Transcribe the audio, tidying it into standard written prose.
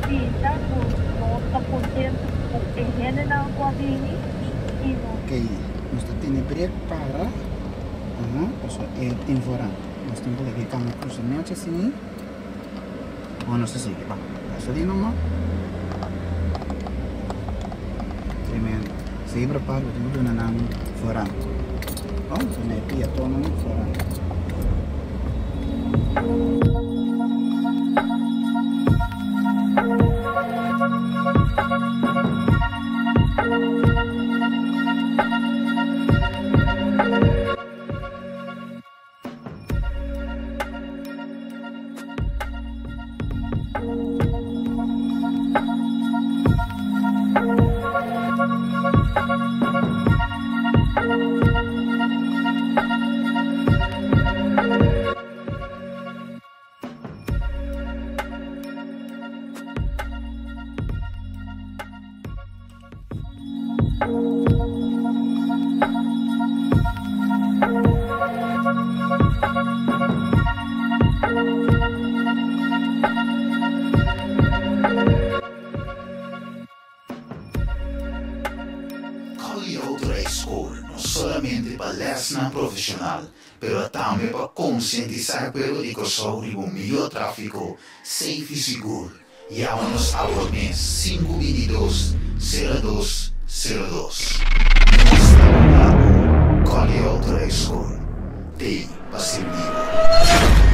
bisa ku nos ta kontentu ku e hendenan ku a bini i nos. Ok, nos ta tene brek para, aha, pasobra e tin voorrang. Nos tin ku lege kambia krusa nechi asina, o nos ta sigui, ban, pasa di numa. Tremendo. Zebra pad bo tin ku duna nan voorrang. Oh, duna e piatonnan voorrang. Cali Autorijschool no solamente pa lèsnan profeshonal, pero tambe pa konsientisá e pueblo di Kòrsou riba un mihó tráfiko, safe i sigur. Yama nos awor mes sinku 22 02 02. Nos ta yuda bo Cali Autorijschool, t'ei pa sirbi bo.